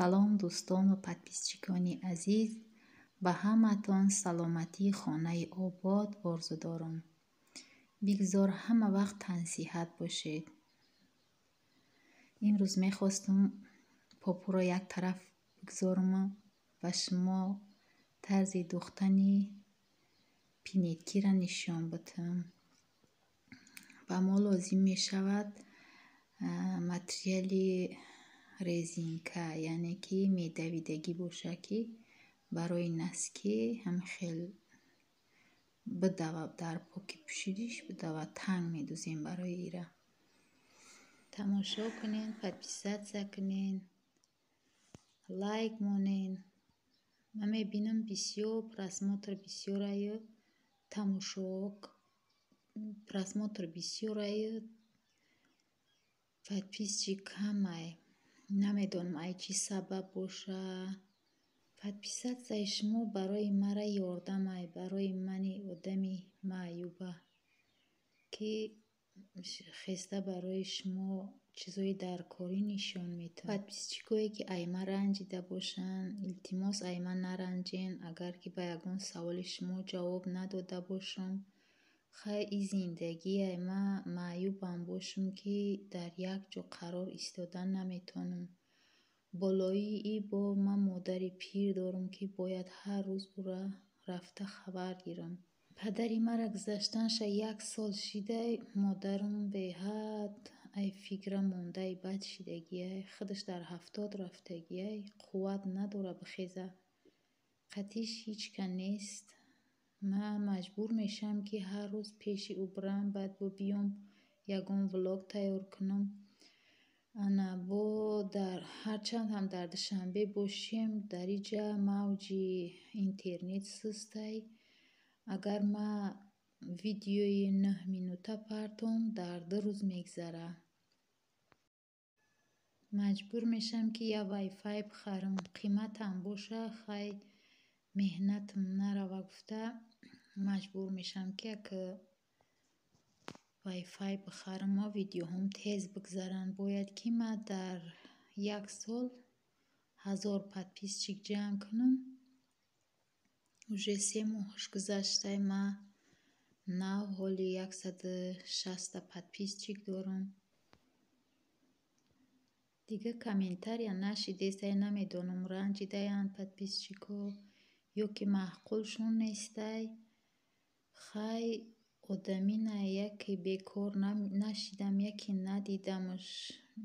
Салом, дӯстон ва подписчикони азиз! Ба ҳамаатон саломатии хонаи обод орзу дорам. Бигзор ҳама вақт тансиҳат бошед. Имрӯз мехостум попуро як тараф бигзоруму ба шумо тарзи духтани пинеткиро нишон бидиҳам. Ба мо лозим мешавад материали резинка, яъне ки медавидагӣ боша, ки барои носки ҳам хел бидава, дар поки пӯшидиш бидава, танг медузем барои ира. Тамошо кунен, подписаться кунен, лайк монен. Ман мебинам, бисёр просмотр бисёраю, тамошо, просмотр бисёраю, подписчик камай. Намедонам, ай чӣ сабаб боша. Подписатьсяи шумо барои мара ёрдамай, барои мани одами маъюба, ки хеста барои шумо чизҳои даркорӣ нишон медиҳам. Подписчикое, ки ай ман ранҷида бошанд, илтимос, ай ман наранҷен, агар ки ба ягон саволи шумо ҷавоб надода бошам. Хай, и зиндагиай, ман маъюбам бошам, ки дар як ҷо қарор истодан наметавонам. Болои и бо ман модари пир дорам, ки бояд ҳар рӯз ӯра рафта хабар гирам. Падари мара гузаштанша як сол шидай, модарам беҳад ай фикра мондаи бад шидагиай. Худаш дар 70 рафтагиай, қувват надора бихеза. Қатиш ҳеҷ ка нест. Ман маҷбур мешавам, ки ҳар рӯз пеши ӯ бирам, баъд бо биём, ягон влог тайёр кунам. Ана бо дар ҳарчанд ҳам дар Душанбе бошем, дар иҷа мавҷи интернет сустай. Агар ман видеои 9 минута партом, дар 2 рӯз мегзара. Маҷбур мешавам, ки як вайфай бихарам. Қиматам боша, хай, меҳнатам нарава гуфта, маҷбур мешавам, ки як вайфай бихараму видеоҳом тез бигзаранд. Бояд ки ман дар як сол 1000 подписчик ҷамъ кунам. Уже 3 моҳш гузаштай, ман нав ҳоли 160-та подписчик дорам. Дига комментария нашидестай, намедонам, ранҷидаянд подписчикҳо ё ки маъқулшон нестай. Хай, одамина яке бекор нашидам, яке надидамаш.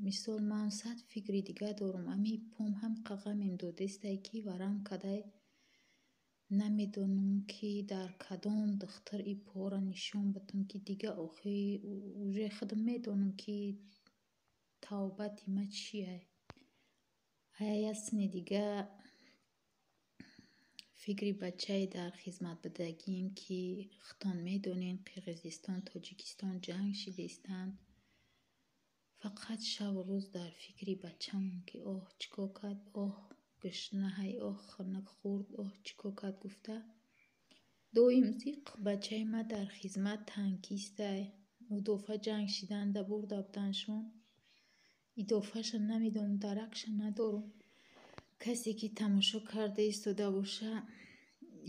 Мисол, ман сад фикри дига дорам. Ами пом ҳам ғамем додестай, ки варам кадай. Намедонам, ки дар кадом духтур и пора нишон бидам, ки дига охи уже худам медонам, ки тавбати ман чиай. Ая як сини дига фикри бачае дар хизмат будагием, ки худтон медонед, Қирғизистон, Тоҷикистон ҷанг шидестанд. Фақат шабу рӯз дар фикри бачаам, ки оҳ, чӣ кор кард, оҳ, гушнаҳай, оҳ, хунук хӯрд, оҳ, чӣ кор кард гуфта. Доим зиқ. Бачаи ман дар хизмат танкистай. Мудофиа ҷанг шиданда бурда будандшон. Идофаша намедонам, даракша надорам. Касе ки тамошо карда истода боша,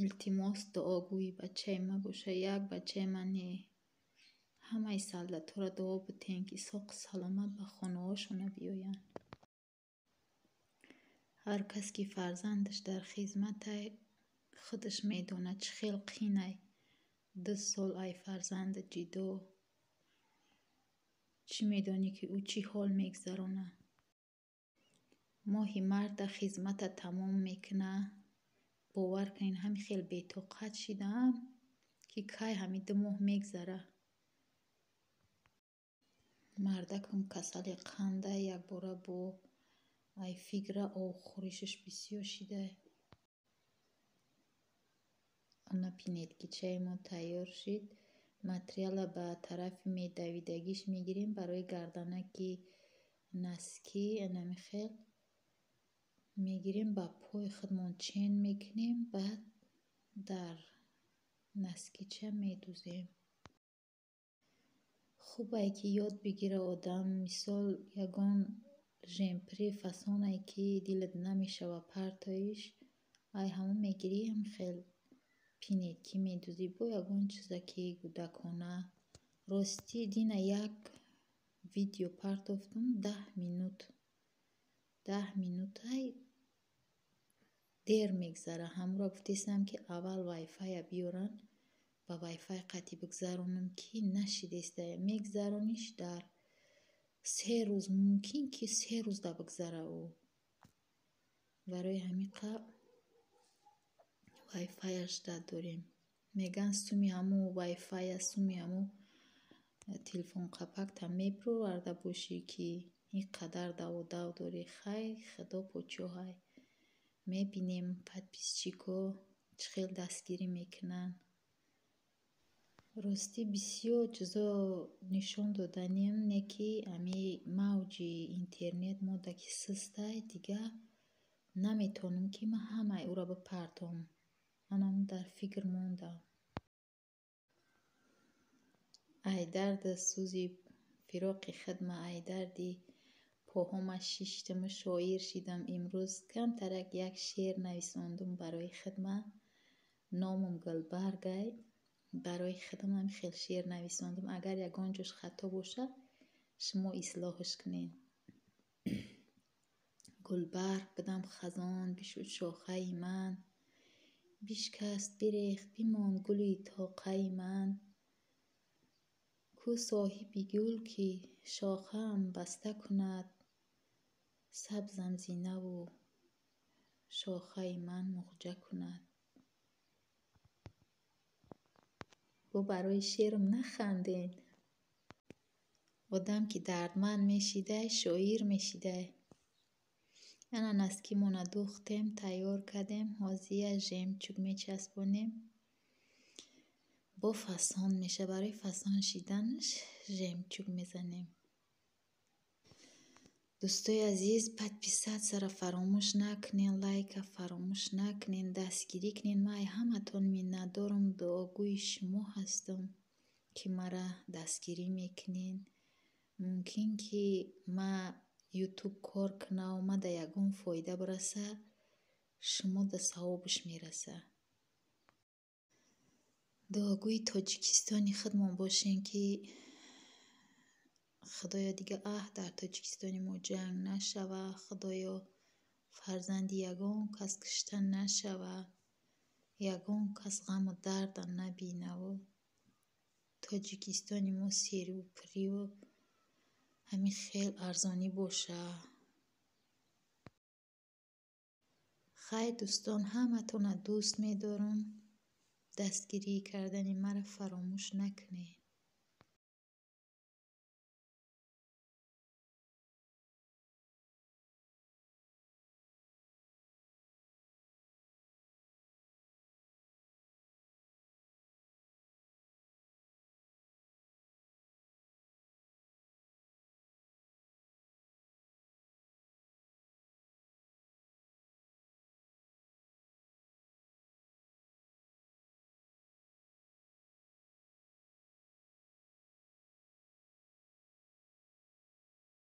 илтимос, дуогӯи бачаи ман боша. Як бачаи ман не. Ҳамаи солдатҳоро дуо битен, ки соқу саломат ба хонаҳошона биёянд. Ҳар кас ки фарзандаш дар хизматай, худаш медонад, чӣ хел қинай. 2 сол ай фарзандат ҷидо. Чӣ медонӣ, ки ӯ чӣ ҳол мегзаронад? Моҳи марта хизмата тамом мекунад. Бовар кунед, ҳамин хел бетоқат шидаам, ки кай ҳамин 2 моҳ мегзара. Мардакам касали қандай, якбора бо ай фикра обхӯришаш бисёр шидай. Ана пинеткичаи мо тайёр шид. Материала ба тарафи медавидагиш мегирем барои гарданаки носки. Анами хел мегирем, ба пои худмон чен мекунем, баъд дар носкича медузем. Хубае, ки ёд бигира одам. Мисол, ягон Жемпри фасонае, ки дилат намешава партоиш, ай ҳамон мегирӣ, ҳам хел пинетки медузӣ бо ягон чиза, ки кӯдакона. Ростӣ, дина як видео партофтум, 10 минут, 10 минутай дер мегзара. Ҳамонро гуфтестам, ки аввал вайфая биёранд, ба вайфай қатъӣ бигзаронам, ки нашидеста. Мегзарониш дар 3 рӯз, мумкин ки 3 рӯзда бигзара ӯ. Барои ҳамин қа вайфаяш дорем. Мегӯянд, суми ҳамун вайфая, суми ҳамун телефонқапакта мебуроварда бошӣ, ки ин қадар даву дав дорӣ. Хай, Худо подшоҳай. Мебинем, подписчикҳо чӣ хел дастгирӣ мекунанд. Ростӣ, бисёр чизо нишон доданем, не ки ҳами мавҷи интернет мода ки сустай, дига наметавонам, ки ман ҳамаи ӯро бипартом. Манам дар фикр мондам. Ай дарду сӯзи фироқи хидма, ай дарди поҳома шиштиму шоир шидам. Имрӯз камтарак як шеър нависондум барои хидма. Номам Гулбаргай. Барои худам ҳамин хел шеър нависондум. Агар ягон ҷош хато бошад, шумо ислоҳаш кунед. Гулбарг будам, хазон бишуд шохаи ман, бишкаст, бирехт, бимонд гули тоқаи ман. Ку соҳиби гул, ки шохаам баста кунад, сабзам зинаву шохаи ман муғҷа кунад. Бо барои шеърам наханден. Одам ки дардманд мешидай, шоир мешидай. Ана носкимона духтем, тайёр кардем. Ҳозир жемчуг мечаспонем, бо фасон меша. Барои фасон шиданаш жемчуг мезанем. Дӯстои азиз, подписатьсяро фаромӯш накунед, лайка фаромӯш накунед, дастгирӣ кунед. Ман ай ҳаматон миннатдорам, дуогӯи шумо ҳастам, ки маро дастгирӣ мекунед. Мумкин ки ман Ютуб кор кунаву ма да ягон фоида бираса, шумо да савобаш мераса. Дуогӯи Тоҷикистони худмон бошем, ки Худоё, дига аҳ, дар Тоҷикистони мо ҷанг нашава. Худоё, фарзанди ягон кас кушта нашава, ягон кас ғаму дарда набинаву Тоҷикистони мо сериву пуриву ҳамин хел арзонӣ боша. Хайр, дӯстон, ҳаматонро дӯст медорам. Дастгирӣ кардани маро фаромӯш накунед.